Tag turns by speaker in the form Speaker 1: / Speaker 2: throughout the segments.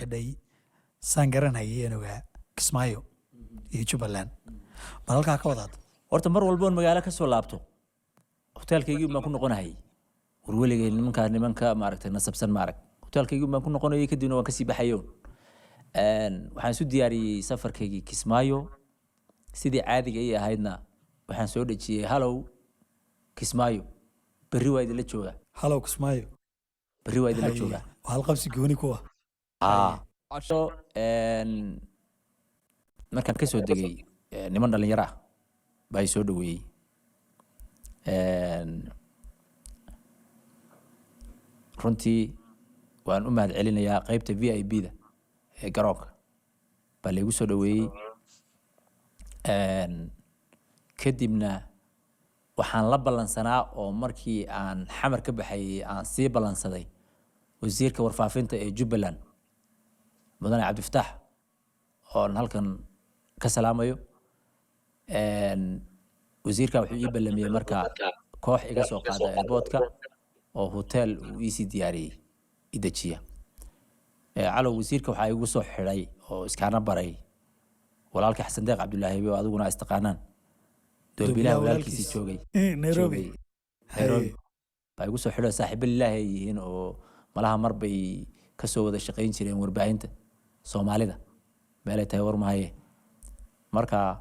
Speaker 1: yeedhay, saan garanayay aan ogaa, Kismaayo iyo Jubbaland. Bal halkaa ka wadaad.
Speaker 2: Horta mar walboon magaalo ka soo laabto, hoteelkaygii baan ku noqonahayay. War weligay nimankaa nimanka maaragtay nasabsan ma arag. Hoteelkaygii baan ku noqonayay, kadibna waan kasii baxayoon. Waxaan isu diyaariyey safarkaygii Kismaayo. Sidii caadiga ii ahaydna waxaan soo dhejiyey "Hello Kismaayo, berri waa idinla joogaa."
Speaker 1: Hello Kismaayo.
Speaker 2: Berri waa idinla joogaa.
Speaker 1: Waa halqabsi gooni kuwa.
Speaker 2: So, markaan kasoo degay, niman dhalinyaro ah baa i soo dhaweeyey. Runtii waan u mahad celinayaa. Qeybta VIP da ee garoonka baa laigu soo dhaweeyey. Kadibna waxaan la ballansanaa oo markii aan Xamar ka baxayay aan sii ballansaday wasiirka warfaafinta ee Jubbaland, mudane Cabdifataax, oon halkan ka salaamayo. Wasiirka wuxuu ii ballamiyey marka koox iga soo qaada airportka oo hotel uu iisii diyaariyey i dejiya. Calow, wasiirka waxaa igu soo xidhay oo iskaana baray walaalka Xasan Deeq Cabdulaahi, oo adiguna istaqaanaan, doobilaha walaalkiisii joogay.
Speaker 1: Nairobi.
Speaker 2: Joogay Nairobi baa igu soo xidho. Saaxiibo lilaahi ay yihiin oo malaha mar bay kasoo wada shaqayn jireen warbaahinta Soomaalida, meelay tahay war mahaye. Marka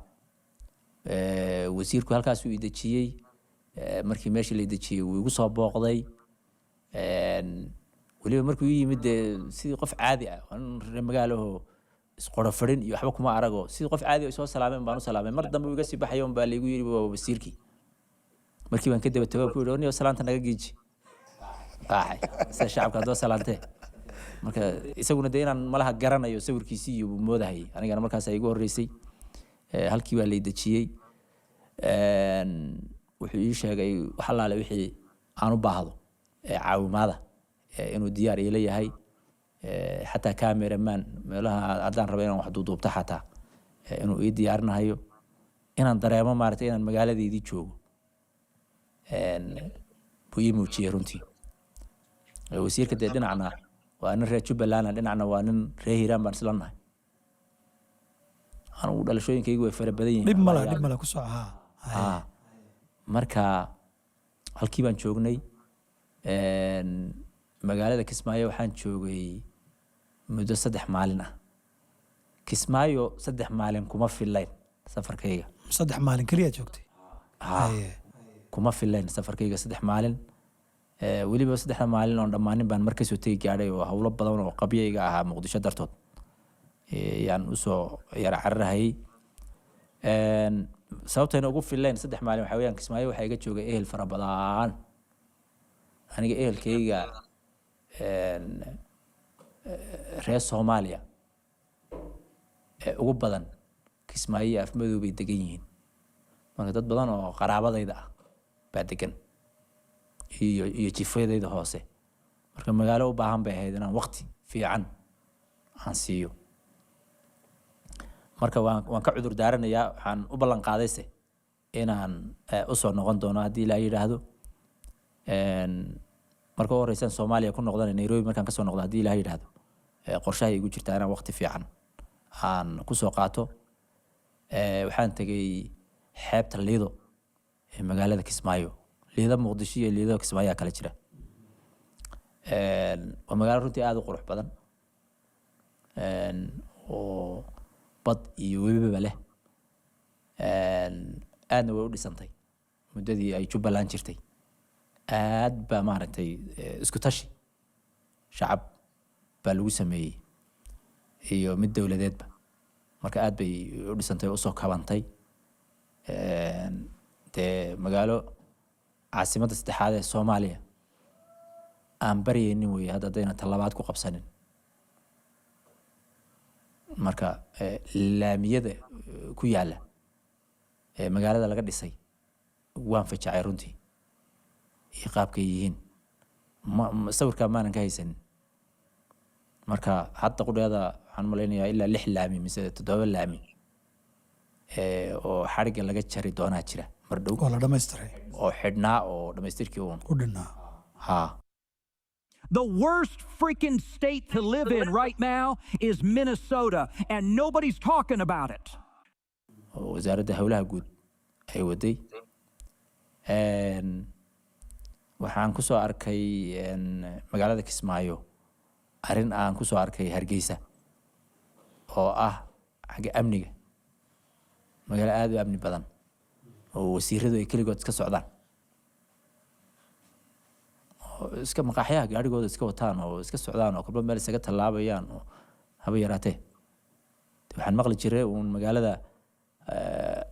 Speaker 2: wasiirku halkaasuu i dejiyey. Markii meeshii la dejiyey, wuu igu soo booqday. Weliba markuu ii yimid, dee sidii qof caadi ah, waa nin reer magaalaho, isqoro fadhin iyo waxba kuma arago. Sidii qof caadi ah soo salaameen baan u salaamay. Mar dambe uu iga sii baxayo baa laigu yidhi waa wasiirkii. Markii baan ka daba tago ku yidhi, "Niyo, salaanta naga giiji." Qaaxay sida shacabka haddoo salaantee. Marka isaguna dee inaan malaha garanayo sawirkiisii iyo buu moodahayay, anigana markaas igu horreysay. Halkii baa lay dejiyey. Wuxuu ii sheegay wax allaale wixii aan u baahdo ee caawimaada inuu diyaar iila yahay, xataa cameraman meelaha haddaan rabo inaan wax duuduubto xataa inuu ii diyaarinahayo, inaan dareemo maaragtay inaan magaaladeydii joogo buu ii muujiyey runtii. Wasiirka dee dhinacna waa nin reer Jubbaland, dhinacna waa nin reer Hiiraan baan isla nahay. Anigu dhalashooyinkaygu way fara badan yihiin.
Speaker 1: Dhib male, dhib male, ku soco ha.
Speaker 2: Ha, marka halkii baan joognay. Magaalada Kismaayo waxaan joogay muddo 3 maalin ah. Kismaayo 3 maalin kuma filayn safarkayga.
Speaker 1: 3 maalin keliya joogtay?
Speaker 2: Ha. Kuma filayn safarkayga 3 maalin. Weliba 3da maalin oon dhammaanin baan mar kasoo tegi gaadhay, oo howlo badan oo qabyayga ahaa Muqdisho dartood yaan usoo yara cararahayay. Sababtayna ugu filayn 3 maalin waxaa weeyaan, Kismaayo waxaa iga joogay ehel fara badan. Aniga ehelkayga reer Soomaaliya ee ugu badan Kismaayo iyo Afmadow bay degan yihiin. Marka dad badan oo qaraabadayda ah baa degan iyo jifadayda hoose. Marka magaalo u baahan bay ahayd inaan waqti fiican aan siiyo. Marka waan ka cudur daaranayaa. Waxaan u ballan qaadayse inaan usoo noqon doono haddii Ilaa yidhaahdo. Marka u horeysaan Soomaaliya ku noqdana, Nairobi markaan kasoo noqdo, haddii Ilaah yidhaahdo, qorshahay igu jirtaa inaan waqti fiican aan kusoo qaato. Waxaan tegey xeebta Liido ee magaalada Kismaayo. Liido Muqdisho iyo Liido Kismaayo kala jira. Waa magaalo runtii aada u qurux badan oo bad iyo webiba leh. Aadna way u dhisantay muddadii ay Jubbaland jirtay. Aad baa maaragtay isku tashi shacab baa lagu sameeyey iyo mid dowladeedba. Marka aad bay u dhisantay oo usoo kabantay. Dee magaalo caasimadda saddexaad ee Soomaaliya aan baryaynin wey hadda, haddayna talabaad ku qabsanin. Marka laamiyada ku yaala ee magaalada laga dhisay waan fajacay runtii iyo qaabkay yihiin. Sawirkaa maanan ka haysanin. Marka hadda qudheeda waxaan malaynayaa ilaa lix laami mise toddoba laami oo xadhigga laga jari doonaa jira mar dhow.
Speaker 1: Oo la dhamaystiray.
Speaker 2: Oo xidhnaa oo dhamaystirkii uun
Speaker 1: u dhinaa.
Speaker 2: Ha.
Speaker 3: The worst freaking state to live in right now is Minnesota, and nobody's talking about it.
Speaker 2: Oo wasaaradda howlaha guud ay waday. Waxaan kusoo arkay magaalada Kismaayo arrin aan kusoo arkay Hargeysa oo ah xagga amniga, magaalo aada u amni badan oo wasiiradu ay keligood iska socdaan oo iska maqaaxyaha gaadhigooda iska wataan oo iska socdaan oo kolba meel isaga tallaabayaan oo haba yaraatee. De waxaan maqli jiray uun magaalada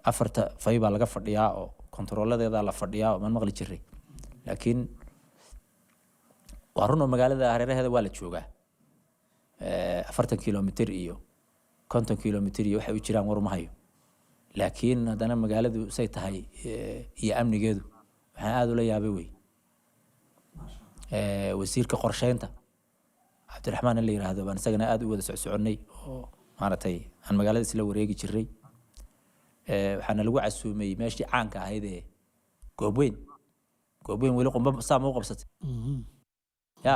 Speaker 2: afarta fay baa laga fadhiyaa oo kontarooladeeda la fadhiyaa oo maan maqli jiray, laakiin waa run oo magaalada hareeraheeda waa la joogaa, 40 kilomitir iyo 50 kilomitir iyo waxay u jiraan war uma hayo, laakiin haddana magaaladu say tahay iyo amnigeedu waxaan aada ula yaabay wey. Wasiirka qorsheynta Cabdiraxmaan in la yiraahdo baan isagana aada u wada socsoconnay oo maaragtay aan magaalada isla wareegi jiray. Waxaana lagu casuumay meeshii caanka ahayd ee Goobweyn. Goobweyn weli qumba saa ma u qabsatay ya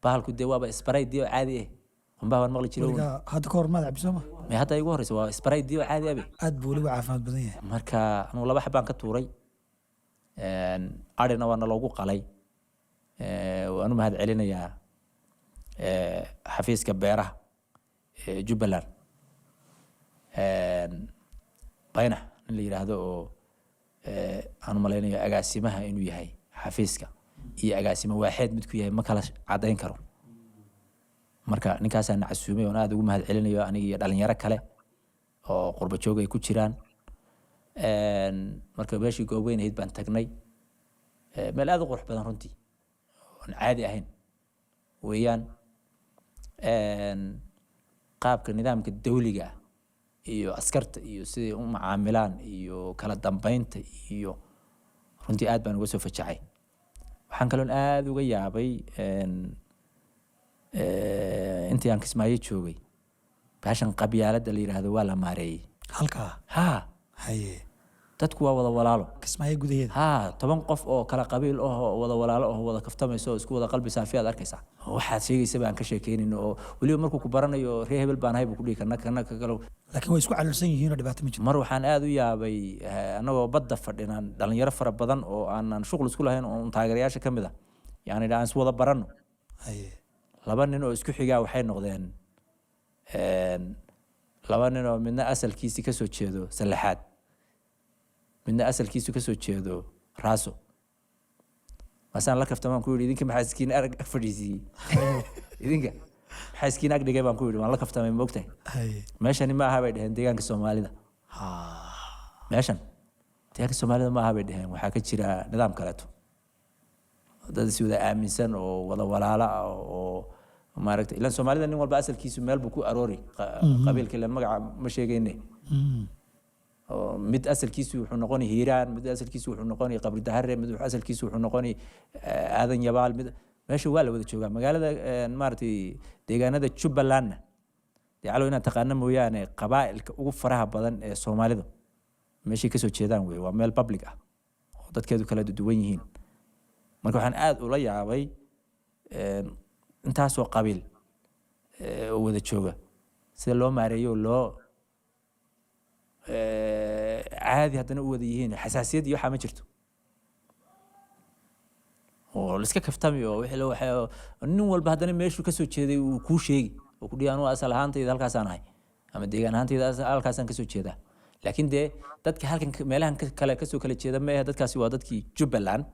Speaker 2: bahalku? Dee waaba Sprite oo caadi ah qumbaha baan maqli jiray uun.
Speaker 1: Weligaa hadda ka hor maad cabbi sooma?
Speaker 2: May, hadda igu horeysa, waa Sprite oo caadi abe.
Speaker 1: Aad buu weliba caafimaad badan yahay.
Speaker 2: Marka anugu laba xabaan ka tuuray. Arina waana loogu qalay. Waan u mahad celinayaa xafiiska beeraha ee Jubbaland. Baynax nin la yiraahdo oo aan u malaynayo agaasimaha inuu yahay xafiiska iyo agaasimo waaxeed midku yahay ma kala caddayn karo. Marka ninkaasaa na casuumay oon aada ugu mahad celinayo, aniga iyo dhalinyaro kale oo qurba joog ay ku jiraan. Marka meeshii Goobweyn ahayd baan tagnay. Meel aada u qurux badan runtii oon caadi ahayn weeyaan. Qaabka nidaamka dawliga ah iyo askarta iyo siday u macaamilaan iyo kala dambeynta iyo runtii aad baan uga soo fajacay. Waxaan kaloon aada uga yaabay intii aan Kismaayo joogay, bahashan qabyaaladda la yidhaahdo waa la maareeyey.
Speaker 1: Halkaa?
Speaker 2: Ha.
Speaker 1: Haye.
Speaker 2: Dadku waa wada walaalo.
Speaker 1: Kismaayo gudaheeda?
Speaker 2: Ha, 10 qof oo kala qabiil ah oo wada walaalo ah oo wada kaftamayso oo isku wada qalbi saafi aad arkaysaa. Waxaad sheegaysa baan ka sheekeynin oo weliba markuu ku baranayo "Reer hebel baan ahay" buu ku dhihi, kana kana ka kalo.
Speaker 1: Laakiin way isku calolsan yihiin oo dhibaato ma jirto.
Speaker 2: Mar waxaan aada u yaabay annagoo badda fadhinaan dhalinyaro fara badan oo aanan shuqul isku lahayn oo taageerayaasha ka mid ah yani aan is wada baranno. Laba nin oo isku xigaa waxay noqdeen laba nin oo midna asalkiisi kasoo jeedo Sallaxaad, midna asalkiisu kasoo jeedo Raaso. Maasaan la kaftamaan ku yidhi, "Idinka maxaa iskiin arag ag fadhiisiiyey? Idinka maxaa iskiin ag dhigay?" baan ku yidhi. Waan la kaftamay, ma ogtahay? "Meeshani ma aha," bay dheheen, "deegaanka Soomaalida. Meeshan deegaanka Soomaalida ma aha," bay dheheen. "Waxaa ka jira nidaam kaleeto, dad is wada aaminsan oo wada walaala ah oo maaragtay ilaan Soomaalida nin walba asalkiisu meel buu ku aroori qabiilka ilaan magaca ma sheegayne, oo mid asalkiisu wuxuu noqoni Hiiraan, mid asalkiisu wuxuu noqoni Qabri Dahare, mid asalkiisu wuxuu noqoni Aadan Yabaal. Mid meesha waa la wada joogaa magaalada maaragtay deegaanada Jubbalandna dee calow inaad taqaano mooyaane, qabaa'ilka ugu faraha badan ee Soomaalidu meeshay kasoo jeedaan wey. Waa meel public ah oo dadkeedu kala duwan yihiin. Marka waxaan aada ula yaabay intaasoo qabiil oo wada jooga sida loo maareeyo oo loo caadi haddana u wada yihiin. Xasaasiyad iyo waxaa ma jirto oo la iska kaftami oo wixii nin walba haddana meeshuu kasoo jeeday uu kuu sheegi oo ku dhihi, "Anugu asal ahaantayda halkaasaan ahay ama deegaan ahaantayda halkaasaan kasoo jeedaa." Laakiin dee dadka halkan meelahan kale kasoo kala jeeda ma ahe, dadkaasi waa dadkii Jubbaland,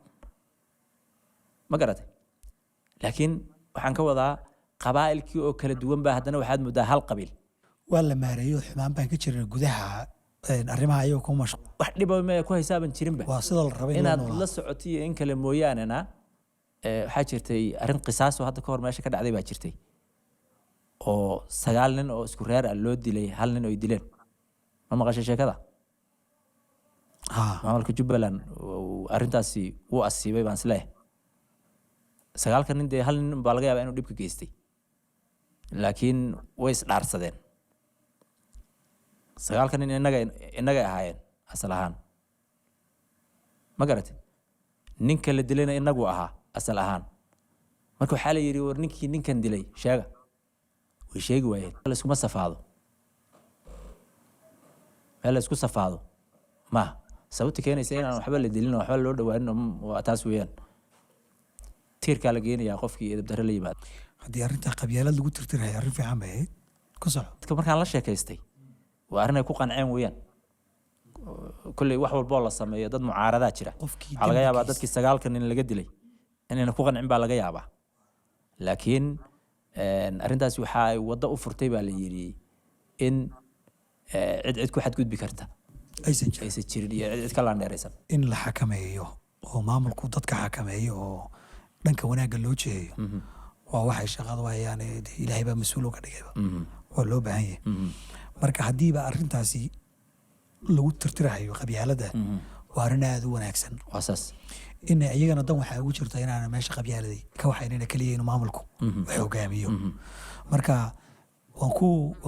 Speaker 2: ma garatay? Laakiin waxaan ka wadaa qabaa'ilkii oo kala duwan baa haddana waxaad moodaa hal qabiil.
Speaker 1: Waa la maareeyo, xumaan baan ka jirin gudaha arrimaha ayaga ku mashquul.
Speaker 2: Wax dhiba ma ku haysaaban jirinba.
Speaker 1: Waa sida la rabay in loo
Speaker 2: inaad
Speaker 1: noolaado.
Speaker 2: La socotiyo in kale mooyaanena waxaa jirtay arrin qisaas oo hadda ka hor meesha ka dhacday baa jirtay oo sagaal nin oo isku reer ah loo dilay hal nin oo ay dileen. Ma maqashay sheekada?
Speaker 1: Ha.
Speaker 2: Maamulka Jubbaland arrintaasi wuu asiibay baan isleeyahay. Sagaalka nin dee hal nin baa laga yaabaa inuu dhibka geystay, laakiin way isdhaarsadeen. Sagaalka nin innaga innagay ahaayeen asal ahaan, ma garatay? Ninka la dilayna inagu ahaa asal ahaan. Marka waxaa la yidhi, war ninkii ninkan dilay sheega. Way sheegi waayeen. Layskuma safaado, meel laysku safaado maaha. Sababta keenaysa inaan waxba la dilin oo waxba loo dhawaanin oo waa taas weeyaan. Tiirkaa la geenayaa qofkii edeb darre la yimaado.
Speaker 1: Haddii arrintaa qabyaalad lagu tirtiraya, arrin fiican bay ahayd. Ku soco.
Speaker 2: Dadka markaan la sheekaystay, waa arrin ay ku qanceen weeyaan. Kolley wax walboo la sameeyo dad mucaaradaa jira.
Speaker 1: Qofkii
Speaker 2: Waxaa laga yaabaa
Speaker 1: dembigiisa-
Speaker 2: dadkii sagaalka nin laga dilay inayna ku qancin baa laga yaabaa, laakiin arrintaasi waxa ay waddo u furtay baa la yidhi in cid cid ku xadgudbi karta
Speaker 1: aysan jirin,
Speaker 2: aysan jirin iyo cid cid ka laandheeraysan.
Speaker 1: In la xakameeyo oo maamulku dadka xakameeyo oo dhanka wanaagga loo jeeyo waa waxay shaqadu hayaan ee dee Ilaahay baa mas-uul uga dhigayba, waa loo baahan yahay. Marka haddiiba arrintaasi lagu tirtirahayo qabyaaladda, waa arrin aada u wanaagsan.
Speaker 2: Waa saas.
Speaker 1: In iyagana dan waxaa ugu jirta inaana meesha qabyaaladay ka waxaynana keliya inuu maamulku wax hogaamiyo. Marka waan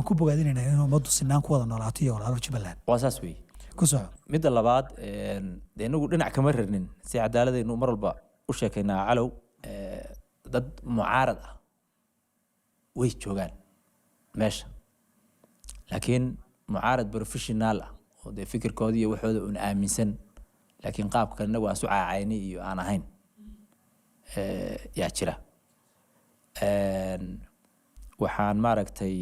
Speaker 1: ku bogaadinaynaa in ummaddu sinaan ku wada noolaato iyo walaalo Jubbaland.
Speaker 2: Waa saas weeye.
Speaker 1: Ku soco.
Speaker 2: Midda labaad, dee inagu dhinac kama rarnin, si cadaaladaynu mar walba u sheekaynaa. Calow, dad mucaarad ah way joogaan meesha, laakiin mucaarad professional ah oo dee fikirkooda iyo waxooda un aaminsan, laakiin qaabka inagu aan su caacaynay iyo aan ahayn yaa jira. Waxaan maaragtay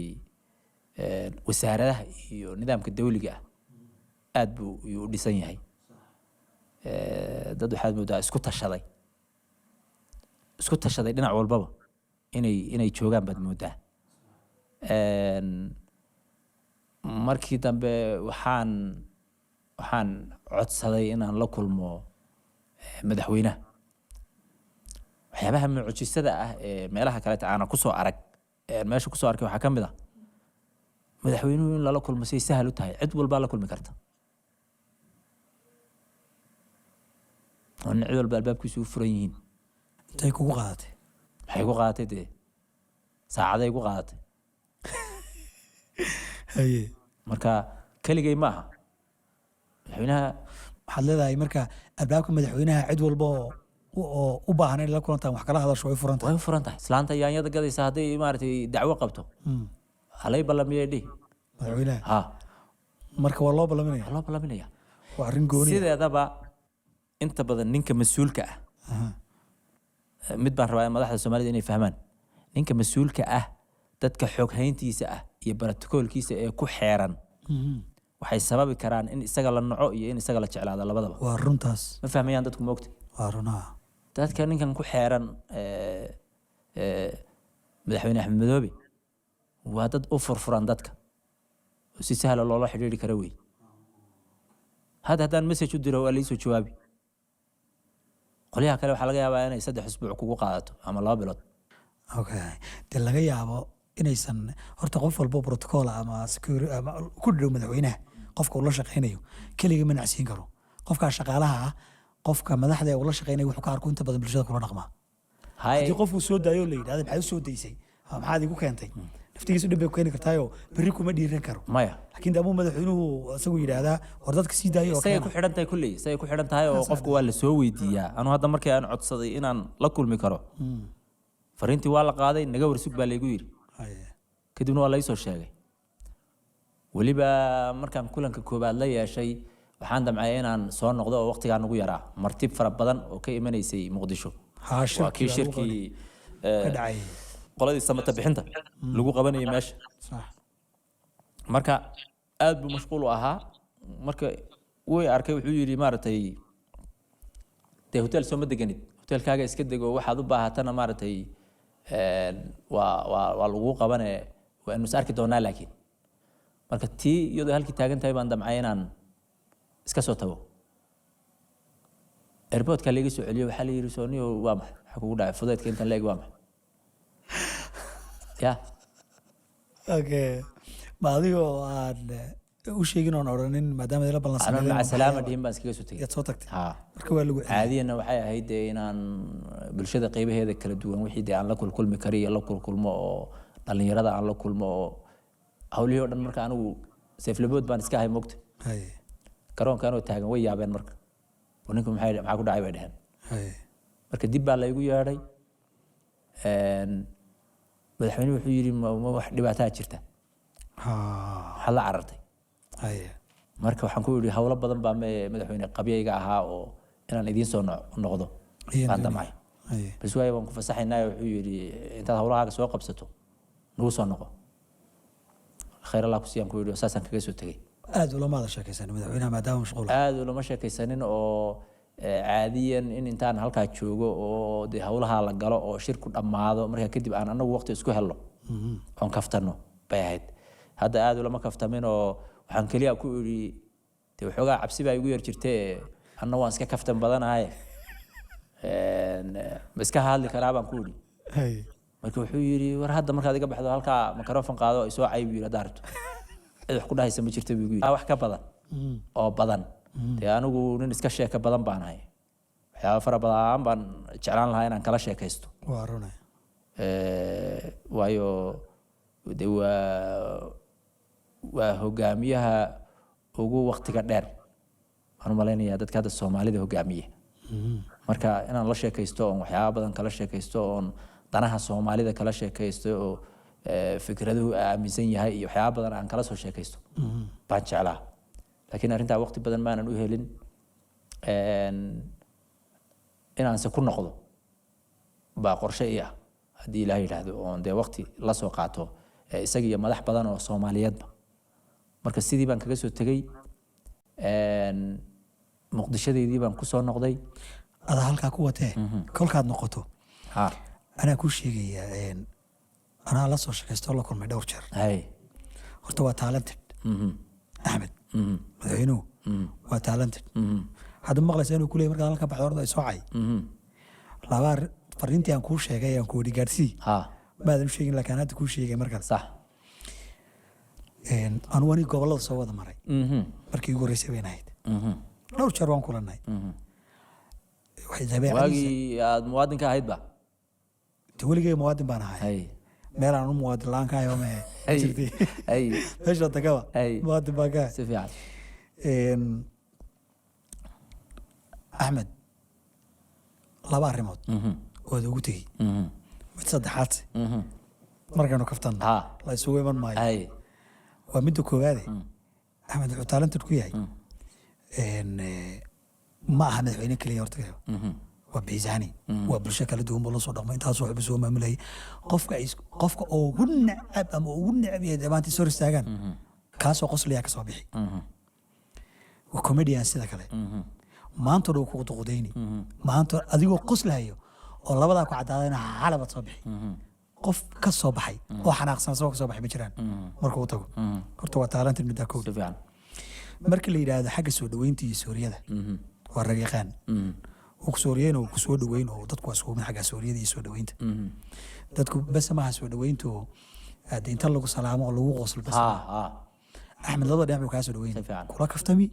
Speaker 2: wasaaradaha iyo nidaamka dawliga ah aad buu yuu u dhisan yahay. Dad waxaad moodaa isku tashaday dhinac walbaba inay joogaan baad moodaa. Markii dambe waxaan codsaday inaan la kulmo madaxweynaha. Waxyaabaha mucjisada ah ee meelaha kaleeta aanan kusoo arag ee meesha kusoo arkay waxaa ka mid ah madaxweynuhu in lala kulmo say sahal u tahay, cid walbaa la kulmi karta oo nin cid walba albaabkiisu u furan yihiin.
Speaker 1: Intay kugu qaadatay?
Speaker 2: Maxay ku qaadatay? Dee saacaday ku qaadatay.
Speaker 1: Haye.
Speaker 2: Marka keligay ma aha madaxweynaha.
Speaker 1: Waxaad leedahay marka albaabka madaxweynaha cid walba oo u baahan inay la kulantaan, wax kala hadasho, way furan tahay.
Speaker 2: Way u furan tahay. Islaanta yaanyada gadaysa hadday maaragtay dacwo qabto, halay ballamiyay dhihi.
Speaker 1: Madaxweynaha?
Speaker 2: Ha.
Speaker 1: Marka waa loo ballaminaya?
Speaker 2: Waa loo ballaminaya.
Speaker 1: Waa arrin gooni ah.
Speaker 2: Sideedaba inta badan ninka mas-uulka ah, mid baan rabaa in madaxda Soomaalida inay fahmaan: ninka mas-uulka ah dadka xog hayntiisa ah iyo brotokoolkiisa ee ku xeeran waxay sababi karaan in isaga la naco iyo in isaga la jeclaado labadaba.
Speaker 1: Waa runtaas.
Speaker 2: Ma fahmayaan dadku, moogta?
Speaker 1: Waa runaha.
Speaker 2: Dadka ninkan ku xeeran madaxweyne Axmed Madoobe waa dad u furfuran dadka oo si sahla loola xidhiidhi kara wey. Hadda haddaan message u diro, waa laisoo jawaabi. Qolyaha kale waxaa laga yaabaa inay 3 usbuuc kugu qaadato ama 2 bilood.
Speaker 1: Okay, dee laga yaabo inaysan horta qof walbo protocol ama security ama ku dhow madaxweynaha, qofka uu la shaqeynayo keligii ma nacsiin karo qofkaa shaqaalaha ah. Qofka madaxda ee uu la shaqeynayo wuxuu ka arko inta badan bulshada kula dhaqmaa.
Speaker 2: Haye.
Speaker 1: Haddii qofku soo daayo la yidhahdo, "Maxaad u soo daysay? Maxaad igu keentay?" naftigiisu dhib bay ku keeni kartaayo berri kuma dhiiran karo.
Speaker 2: Maya.
Speaker 1: Laakiin de amuu madaxweynuhu isagu yidhaahdaa, "War dadka sii daayo oo
Speaker 2: Isagay
Speaker 1: keena."
Speaker 2: ku xidhan tahay kulley, isagay ku xidhan tahay oo qofka waa la soo weydiiyaa. Anu hadda markii aan codsaday inaan la kulmi karo, fariintii waa la qaaday, naga warsug baa laygu yidhi. Kadibna waa laysoo sheegay. Weliba markaan kulanka koobaad la yeeshay, waxaan damcay inaan soo noqdo oo waqtigaa nagu yaraa, marti fara badan oo ka imanaysay Muqdisho.
Speaker 1: Haa,
Speaker 2: waa
Speaker 1: shirkii
Speaker 2: kii
Speaker 1: baa lagu
Speaker 2: shirkii
Speaker 1: ka dhacay
Speaker 2: qoladii samata bixinta lagu qabanayay meesha. Marka aad buu mashquul u ahaa. Marka way arkay, wuxuu yidhi, maaragtay, dee hotel soo ma deganid, hotelkaaga iska dego, waxaad u baahatana maaragtay waa laguu qabane, waanu is arki doonaa. Laakiin marka tii iyadoo halkii taagan tahay baan damcay inaan iska soo tago. Airportka laga soo celiyo. Waxaa la yidhi, sooniyo waa maxay? Maxaa kugu dhacay? Fudaydka intan la eg waa maxay ya?
Speaker 1: Okay, ma adigoo aan u sheegin oon odhanin maadaama ila
Speaker 2: Anoon
Speaker 1: ballansanadeen
Speaker 2: maca salaama dhihin baan iskaga soo tegay.
Speaker 1: Yaad soo tagtay?
Speaker 2: Ha.
Speaker 1: Marka waa lagu celiyey.
Speaker 2: Caadiyanna waxay ahayd dee inaan bulshada qeybaheeda kala duwan wixii dee aan la kulkulmi kariyo la kulkulmo oo dhalinyarada aan la kulmo oo hawlihii oo dhan. Marka anigu seeflabood baan iska ahay, mogta. Garoonka anoo taagan way yaabeen. Marka, "War ninku maxaa ku dhacay?" bay dheheen. Marka dib baa laygu yeedhay. Madaxweynuhu wuxuu yidhi, Ma wax dhibaataa jirta? Maxaad la carartay?" Marka waxaan ku yidhi, "Howlo badan baa madaxweyne qabyayga ahaa oo inaan idiin soo noqdo
Speaker 1: Ayaan
Speaker 2: baan
Speaker 1: doonaya.
Speaker 2: damcay." "Bas waaye, waan ku fasaxaynaa," wuxuu yidhi, "intaad howlahaaga soo qabsato nagu soo noqo." "Khayr Allah ku siiyaan," ku yidhi, oo saasaan kaga soo tegey.
Speaker 1: Aad ulamaada sheekaysan madaxweynaha maadaama mashquul ah.
Speaker 2: Aad ulama sheekaysanin oo caadiyan in intaan halkaa joogo oo dee howlaha la galo oo shirku dhammaado, markaa kadib aan anagu waqti isku helno oon kaftano bay ahayd. Hadda aad ulama kaftamin oo waxaan keliya ku idhi, dee waxoogaa cabsi baa igu yar jirte, anna waan iska kaftan badanahay. Ma iska hadli karaa baan ku idhi. Marka wuxuu yidhi, "War hadda markaad iga baxdo halkaa microphone qaado, ay soo cayb," yidhi, "haddaa rabto, cid wax ku dhahaysa ma jirta," buu igu yidhi. Wax ka badan oo badan dee anigu nin iska sheeko badan baan ahay, waxyaaba fara badan baan jeclaan lahaa inaan kala sheekaysto.
Speaker 1: Waa runa.
Speaker 2: Waayo de waa hogaamiyaha ugu waqtiga dheer waan u malaynayaa dadka hadda Soomaalida hogaamiye. Marka inaan la sheekaysto oon waxyaaba badan kala sheekaysto oon danaha Soomaalida kala sheekaysto oo fikraduhu aaminsan yahay iyo waxyaaba badan aan kala soo sheekaysto baan jeclaa, laakiin arrintaa waqti badan maanan u helin. Inaanse ku noqdo baa qorshe ii ah haddii Ilaah yidhaahdo, oon dee waqti la soo qaato isaga iyo madax badan oo Soomaaliyeedba. Marka sidii baan kaga soo tegey. Muqdishadeydii baan kusoo noqday.
Speaker 1: Adaa halkaa ku watee, kolkaad noqoto anaa kuu sheegaya. Anaa la soo sheekaysto, la kulmay dhowr jeer. Horta waa talented. Axmed madaxweynuhu waa talented. Hadda maqlaysa inuu kuleeyay markaad halka baxdo, orda soo cay. Labaa fariintii aan kuu sheegay aan ku wadi gaadsii maadan u sheegin, laakiin hadda kuu sheegay markaas. Anugu aniga gobollada soo wada maray. Markii ugu horreysay bayna ahayd. Dhowr jeer waan kulannay. Waxay dabeecadiisa
Speaker 2: Waagii aad muwaadinka ahayd ba?
Speaker 1: De weligay muwaadin baan ahay. Meel aan u muwaadin la-aan ka ahay oo ma jirtay. Meesha tagaba muwaadin baan ka ahay.
Speaker 2: Si fiican.
Speaker 1: Axmed laba arrimood waad ugu tegey. Mid saddexaadse markaynu kaftanno la isugu iman maayo. Waa midda koowaade, Axmed wuxuu talented ku yahay ma aha madaxweyne keliya horta, waa biisaani, waa bulsho kala duwan buu la soo dhaqmay, intaasoo waxba soo maamulayay. Qofka ay qofka ugu necab ama ugu necab yahay dhammaantii soo hor istaagaan, kaasoo qoslayaa kasoo bixi. Waa comedian. Sida kale maanta dhow ku duqudayni, maanta adigoo qoslahayo oo labadaa ku caddaadayna xalabaad soo bixi. Qof ka soo baxay oo xanaaqsan asagoo ka soo baxay ma jiraan markuu u tago. Horta waa talented middaa kow.
Speaker 2: Si fiican.
Speaker 1: Marka la yidhaahdo xagga soo dhaweynta iyo sooriyada, waa rag yaqaan. Wuu ku sooriyeyn oo ku soo dhaweyn oo dadku waa iskugu mid xagga sooriyada iyo soo dhaweynta. Dadku bes maaha soo dhaweyntu hadda inta lagu salaamo oo lagu qoslo bes. Axmed labada dhinac buu kaa soo dhaweyn.
Speaker 2: Si fiican.
Speaker 1: Kula kaftami,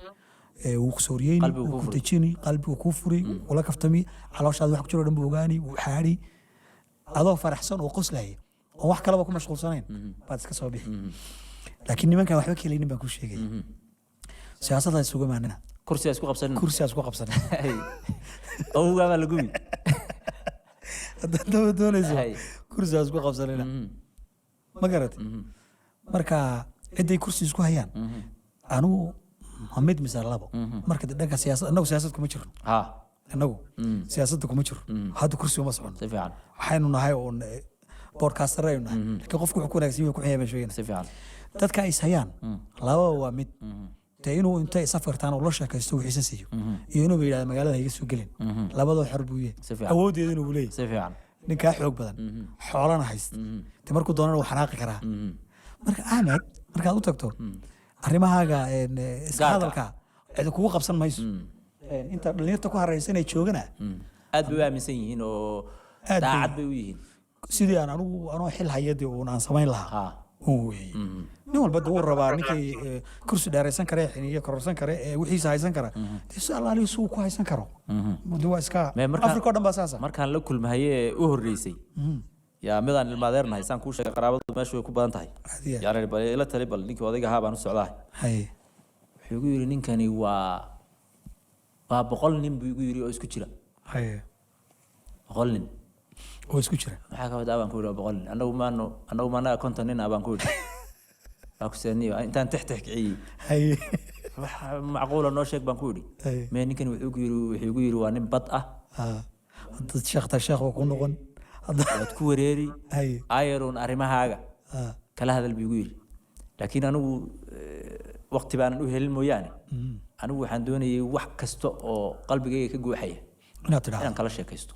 Speaker 1: wuu ku sooriyeyni,
Speaker 2: Qalbigu
Speaker 1: wuu
Speaker 2: kuu
Speaker 1: ku
Speaker 2: furi.
Speaker 1: dejini, qalbigu kuu furi, kula kaftami, calooshaada wax ku jiro dhan buu ogaani, wuu xaadhi. Adoo faraxsan oo qoslaya oo wax kalaba ku mashquulsanayn baad iska soo bixi. Laakiin nimankan waxba ka helaynin baan kuu sheegaya, siyaasadda isugu imaanina.
Speaker 2: Kursigaa isku qabsanin.
Speaker 1: Kursigaa isku qabsanin.
Speaker 2: Awgaa baa lagubi.
Speaker 1: Haddaad daba doonayso, kursigaa isku qabsanina. Ma garatay? Marka ciday kursi isku hayaan, anigu ma mid mise labo. Marka dee dhanka siyaasad, annagu siyaasad kuma jirno. Annagu siyaasadda kuma jirno, hadda kursi uma socono.
Speaker 2: Si fiican.
Speaker 1: Waxaynu nahay uun podcaster aynu nahay, laakiin qofku wuxuu ku wanaagsan yahay, ku xun yahay baan sheegayna.
Speaker 2: Si fiican.
Speaker 1: Dadka ay is hayaan lababa waa mid dee inuu intay isafgartaan oo la sheekaysto wixiisa siiyo, iyo inuu yidhahdo magaalada ha iga soo gelin. Labadoo xor buu yahay.
Speaker 2: Si fiican.
Speaker 1: Awooddeedana wuu leeyahay.
Speaker 2: Si fiican.
Speaker 1: Ninkaa xoog badan, xoolana haysta, de markuu doonana wuu xanaaqi karaa. Marka Ahmed markaad u tagto arrimahaaga iska
Speaker 2: Gaarka.
Speaker 1: hadalka, cidi kugu qabsan mayso. Inta dhalinyarta ku hareysan ee joogana
Speaker 2: Aad bay u aaminsan yihiin oo
Speaker 1: Aad bay-
Speaker 2: daacad bay u yihiin.
Speaker 1: Sidii aan anigu anoo xil hayadii uun aan samayn lahaa uun weeye. Nin walba de wuu rabaa ninkii kursi dheeraysan kara ee xiniyo kororsan kara ee wixiisa haysan kara, dee si allaalihi suu ku haysan karo. De waa iska Afrika oo dhan baa saasa.
Speaker 2: Markaan la kulmahaye u horreysay yaa midaan ilmaadeernahay saan kuu sheegay, qaraabadu meeshu way ku badan tahay.
Speaker 1: Aad iyo aad.
Speaker 2: Yaan idhi, "Bal ila tali, bal ninkii odayga ahaa baan u socdaa." Wuxuu igu yidhi, "Ninkani waa 100 nin," buu igu yidhi, "oo isku jira." 100 nin.
Speaker 1: Oo isku jira.
Speaker 2: Maxaa ka wadaa baan ku yidhi, waa 100 nin, annagu maanu annagu maanaga 50 nin ah baan ku yidhi. Waa ku seeniyo intaan tix tix kiciyey. Wax macquula noo sheeg baan ku yidhi. Mee, ninkan wuxuu igu yidhi waa nin bad ah.
Speaker 1: Haddaad sheekhta, sheekh waa ku noqon.
Speaker 2: Waad ku wareeri. Ayaruun arrimahaaga kala hadal buu igu yidhi, laakiin anigu waqti baanan u helin mooyaane, anigu waxaan doonayay wax kasta oo qalbigayga ka guuxaya
Speaker 1: inaad tidhaahdo,
Speaker 2: inaan kala sheekaysto.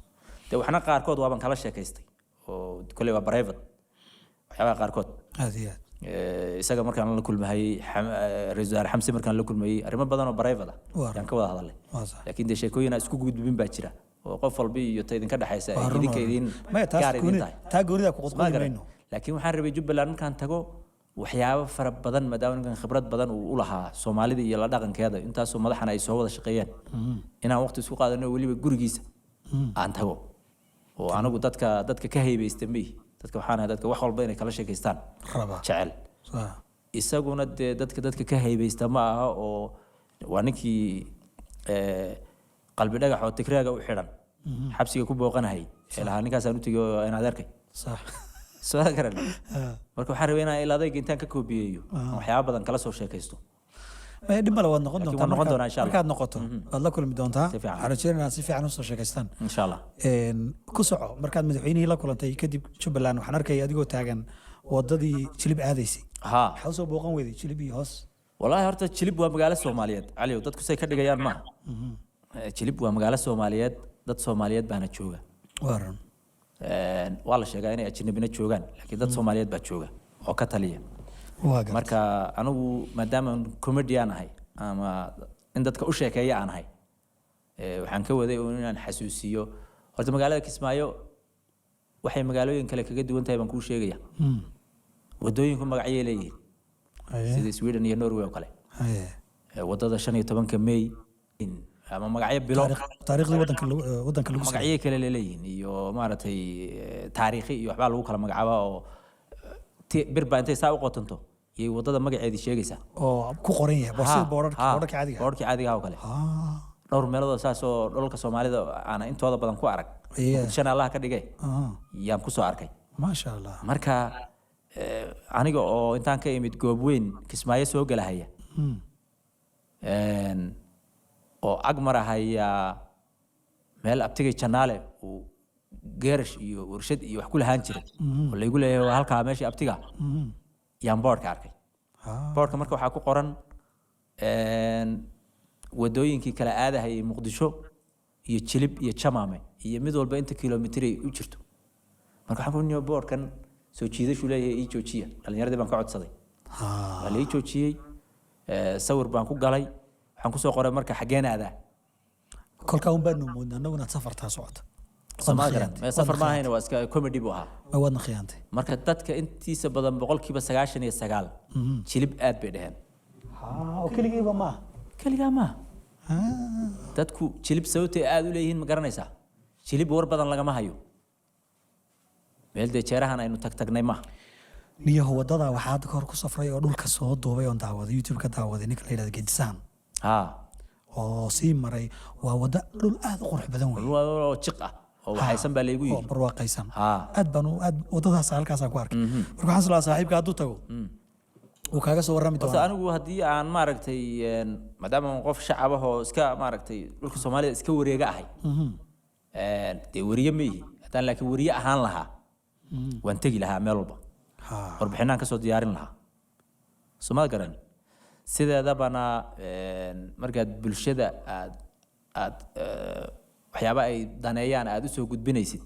Speaker 2: Dee waxna qaarkood waaban kala sheekaystay oo kolley waa private waxyaabaha qaarkood.
Speaker 1: Aad iyo aad.
Speaker 2: Isaga markaan la kulmahayey, ra'iisul wasaare Xamse markaan la kulmayey, arrimo badan oo private ah yaan ka wada hadalnay.
Speaker 1: Waa sax.
Speaker 2: Laakiin dee sheekooyin aan isku gudbin baa jira oo qof walba iyo ta idinka dhexaysa ay
Speaker 1: Waa run,
Speaker 2: idinka
Speaker 1: waa run.
Speaker 2: idin
Speaker 1: Maya, taas
Speaker 2: gaar idin tahay.
Speaker 1: Taa goonida ku
Speaker 2: Ma
Speaker 1: qodqodi
Speaker 2: garan.
Speaker 1: mayno.
Speaker 2: Laakiin waxaan rabay Jubbaland markaan tago waxyaabo fara badan, maadaama ninkan khibrad badan uu u lahaa Soomaalida iyo la dhaqankeeda, intaasoo madaxana ay soo wada shaqeeyeen, inaan waqti isku qaadano, weliba gurigiisa aan tago. Oo anigu dadka ka heybeysta ma ihi, dadka waxaan ahay dadka wax walba inay kala sheekaystaan
Speaker 1: raba
Speaker 2: jecel. Isaguna dee dadka ka heybeysta ma aha, oo waa ninkii qalbi dhagax oo Tigreega u xidhan xabsiga ku booqanahayay ee lahaa ninkaasaan u tegey oo in adeerkay. Soo garan. Marka waxaan rabay inaan il adayga intaan ka koobiyeeyo aan waxyaabo badan kala soo sheekaysto.
Speaker 1: Maya, dhib male, waad noqon
Speaker 2: Laakiin
Speaker 1: doontaa.
Speaker 2: waan noqon doonaa, insha Allah.
Speaker 1: Markaad noqoto waad la kulmi doontaa.
Speaker 2: Si fiican.
Speaker 1: Waxaan rajeynaa inaad si fiican usoo sheekaystaan.
Speaker 2: Insha Allah.
Speaker 1: Ku soco, markaad madaxweynihii la kulantay kadib Jubbaland, waxaan arkaya adigoo taagan wadadii Jilib aadaysay. Maxaa usoo booqan weyday Jilib iyo hoos?
Speaker 2: Wallaahi horta Jilib waa magaalo Soomaaliyeed, Caliyow, dadku say ka dhigayaan maaha. Jilib waa magaalo Soomaaliyeed, dad Soomaaliyeed baana jooga.
Speaker 1: Waa run.
Speaker 2: Waa la sheegaa inay ajnabina joogaan, laakiin dad Soomaaliyeed baa jooga oo ka taliya.
Speaker 1: Waa gartay.
Speaker 2: Marka anigu maadaama comedian ahay ama in dadka u sheekeeya aan ahay, waxaan ka waday uun inaan xasuusiyo horta magaalada Kismaayo waxay magaalooyin kale kaga duwan tahay baan kuu sheegaya. Wadooyinku magacyay leeyihiin, sida Sweden iyo Norway oo kale. Wadada 15-ka May ama magacyo bilo.
Speaker 1: Taariikhdii wadanka lagu sameeyey.
Speaker 2: Magacyo kale leeyihiin iyo maaragtay taariikhi iyo waxbaa lagu kala magacaabaa oo bir baa intay saa u qotanto iyay wadada magaceedii sheegaysaa.
Speaker 1: Oo ku qoran yahay sida boorarka boorarka caadiga ah.
Speaker 2: Boorarkii caadiga ah oo kale. Dhowr meelood oo saas oo dhulalka Soomaalida aana intooda badan ku arag, Muqdishona Allah ka dhigay, yaan kusoo arkay.
Speaker 1: Maasha Allah.
Speaker 2: Marka aniga oo intaan ka imid goob weyn Kismaayo soo gelahaya oo ag marahaya meel abtigay Janaale uu geerash iyo warshad iyo wax ku lahaan jiray oo laygu leeyahay waa halkaa meeshii abtiga, yaan boodhka arkay. Boodhka marka waxaa ku qoran wadooyinkii kala aadahayay Muqdisho iyo Jilib iyo Jamaame iyo mid walba inta kilomitir ay u jirto. Marka waxaan ku niyo boodhkan soo jiidashuu leeyahay, ii joojiya, dhalinyaradii baan ka codsaday. Waa la ii joojiyey, sawir baan ku galay, waxaan kusoo qoray marka xaggeen aadaa.
Speaker 1: Kolkaa un baanu moodna annagu inaad safartaa socoto.
Speaker 2: Soo garan. Mee, safar ma ahayna, waa iska comedy buu ahaa.
Speaker 1: Waadna khiyaantay.
Speaker 2: Marka dadka intiisa badan 99% Jilib aad bay dheheen.
Speaker 1: Oo keligiiba maaha.
Speaker 2: Keligaa maaha. Dadku Jilib sababtay aad u leeyihiin ma garanaysaa? Jilib war badan lagama hayo, meel dee jeerahan aynu tag tagnay maaha.
Speaker 1: Niyaho, wadada waxaa hadda kahor ku safray oo dhulka soo duubay oon daawaday, YouTube ka daawaday, ninka la yidhahdo Gedisaan oo sii maray. Waa wada dhul aad u qurux badan wey.
Speaker 2: Oo jiq ah oo waxaysan baa laygu
Speaker 1: oo
Speaker 2: yidhi.
Speaker 1: Barwaaqaysan. Aad baan aad wadadaas halkaasaan ku arkay. Marka waxaan islahaa saaxiibka hadduu tago wuu kaaga soo warrami
Speaker 2: Horta
Speaker 1: doonaa.
Speaker 2: anigu haddii aan maaragtay maadaama aan qof shacab ah oo iska maaragtay dhulka Soomaalida iska wareega ahay, dee weriye ma ihi haddaan, laakiin weriye ahaan lahaa waan tegi lahaa meel walba, warbixinaan kasoo diyaarin lahaa. Soo garan. Sideedabana markaad bulshada aad waxyaaba ay daneeyaan aad usoo gudbinaysid,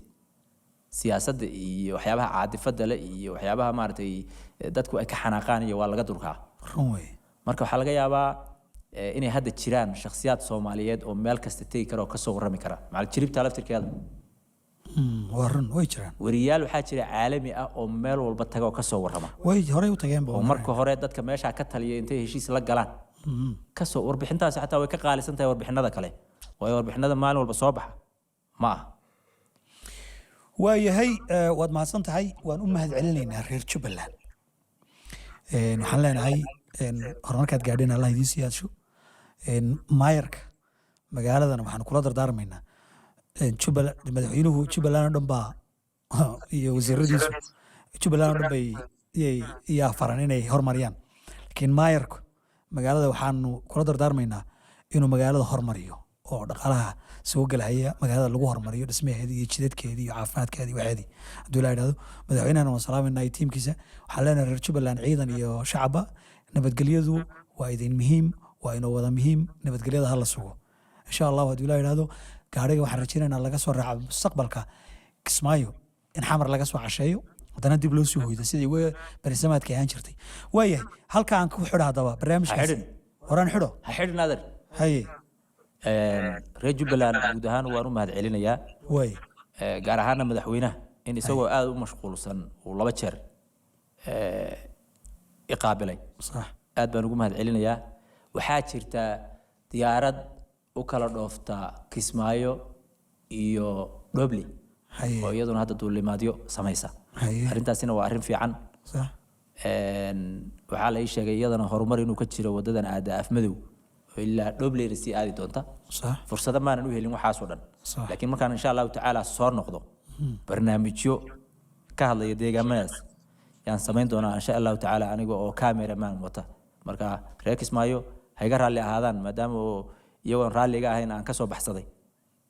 Speaker 2: siyaasadda iyo waxyaabaha caadifada leh iyo waxyaabaha maaragtay dadku ay ka xanaaqaan iyo waa laga durkaa.
Speaker 1: Run wey.
Speaker 2: Marka waxaa laga yaabaa inay hadda jiraan shakhsiyaad Soomaaliyeed oo meel kasta tegi kara oo kasoo warrami kara, macal Jilibta laftirkeeda.
Speaker 1: Waa run, way jiraan.
Speaker 2: Weriyaal waxaa jira caalami ah oo meel walba taga oo kasoo warrama.
Speaker 1: Way horey u tageenba.
Speaker 2: Oo marka hore dadka meeshaa ka taliya intay heshiis la galaan kasoo warbixintaasi xataa way ka qaalisan tahay warbixinada kale, waayo warbixinada maalin walba soo baxa ma aha.
Speaker 1: Waayahay, waad mahadsan tahay. Waan u mahad celinaynaa reer Jubbaland. Waxaan leenahay horumarkaad gaadheen Allah idiin siyaadsho. Maayarka magaaladana waxaan kula dardaarmaynaa Jubbaland, madaxweynuhu Jubbaland oo dhan baa iyo wasiiradiisu Jubbaland oo dhan bay iyay iyaa faran inay hormariyaan, laakiin maayarku magaalada waxaanu kula dardaarmaynaa inuu magaalada hormariyo oo dhaqaalaha soo gelahaya magaalada lagu hormariyo, dhismaheedii iyo jidadkeedii iyo caafimaadkeedii waxeedii, hadduu ilaa idhahdo. Madaxweynahana waan salaamayna iyo tiimkiisa. Waxaan leenahay reer Jubbaland, ciidan iyo shacabba, nabadgelyadu waa idin muhiim, waa inoo wada muhiim. Nabadgelyada ha la sugo, insha Allahu. Hadduu ilaa idhahdo, gaariga waxaan rajaynaynaa laga soo raaco mustaqbalka Kismaayo in Xamar laga soo casheeyo, haddana dib loo soo hoydo sidii uga berisamaadka ahaan jirtay. Waayahay, halka aan ku xidho haddaba barnaamijkaas.
Speaker 2: Ha xidhin.
Speaker 1: Horaan xidho.
Speaker 2: Ha xidhin, adeer.
Speaker 1: Haye.
Speaker 2: Reer Jubbaland guud ahaan waan u mahad celinayaa.
Speaker 1: Waay.
Speaker 2: Gaar ahaana madaxweynaha in isagoo aada u mashquulsan uu laba jeer i qaabilay. Aad baan ugu mahad celinayaa. Waxaa jirta diyaarad u kala dhoofta Kismaayo iyo Dhobley oo iyaduna hadda duulimaadyo samaysa. Arrintaasina waa arrin fiican. Waxaa la ii sheegay iyadana horumar inuu ka jiro wadadan aada Afmadow oo ilaa Dhobleyna sii aadi doonta. Fursado maanan u helin waxaasoo dhan, laakiin markaan insha Allahu tacaala soo noqdo, barnaamijyo ka hadlaya deegaamadaas yaan samayn doonaa, insha Allahu tacaala, aniga oo cameraman wata. Marka reer Kismaayo ha iga raalli ahaadaan maadaama oo iyagoon raalli iga ahayn aan kasoo baxsaday.